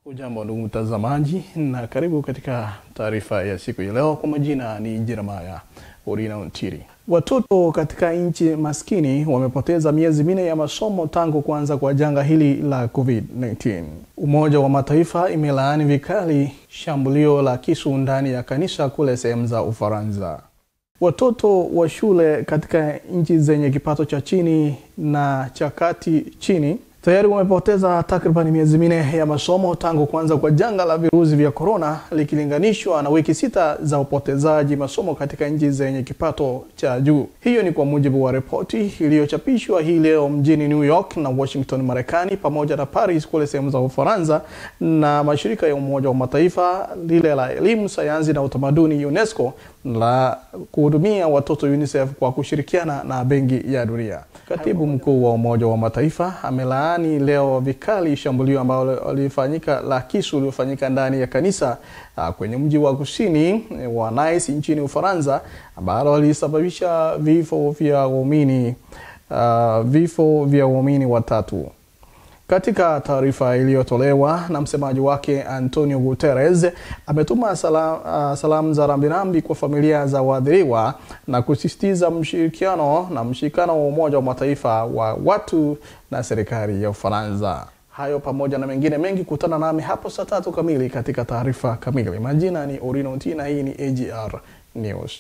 Ujambo ndugu mtazamaji, na karibu katika taarifa ya siku ya leo. Kwa majina ni Jeremiah Orina Ntiri. Watoto katika nchi maskini wamepoteza miezi 4 ya masomo tangu kuanza kwa janga hili la COVID-19. Umoja wa Mataifa imelaani vikali shambulio la kisu ndani ya kanisa kule sehemu za Ufaransa. Watoto wa shule katika nchi zenye kipato cha chini na cha kati chini tayari wamepoteza takriban miezi 4 ya masomo tangu kuanza kwa janga la virusi vya corona, likilinganishwa na wiki 6 za upotezaji masomo katika nchi zenye kipato cha juu. Hiyo ni kwa mujibu wa ripoti iliyochapishwa hii leo mjini New York na Washington Marekani, pamoja na Paris kule sehemu za Ufaransa, na mashirika ya Umoja wa Mataifa lile la elimu, sayansi na utamaduni UNESCO, la kuhudumia watoto UNICEF kwa kushirikiana na Benki ya Dunia. Katibu mkuu wa Umoja wa Mataifa amelaani leo vikali shambulio ambalo lilifanyika la kisu lililofanyika ndani ya kanisa kwenye mji wa kusini wa Nice nchini Ufaransa, ambalo lilisababisha vifo vya waumini watatu. Katika taarifa iliyotolewa na msemaji wake Antonio Guterres, ametuma salamu za rambirambi kwa familia za waathiriwa na kusisitiza mshirikiano na mshikano wa Umoja wa Mataifa wa watu na serikali ya Ufaransa. Hayo pamoja na mengine mengi, kutana nami hapo saa 3 kamili katika taarifa kamili. Majina ni Orino Ntina, hii ni AGR News.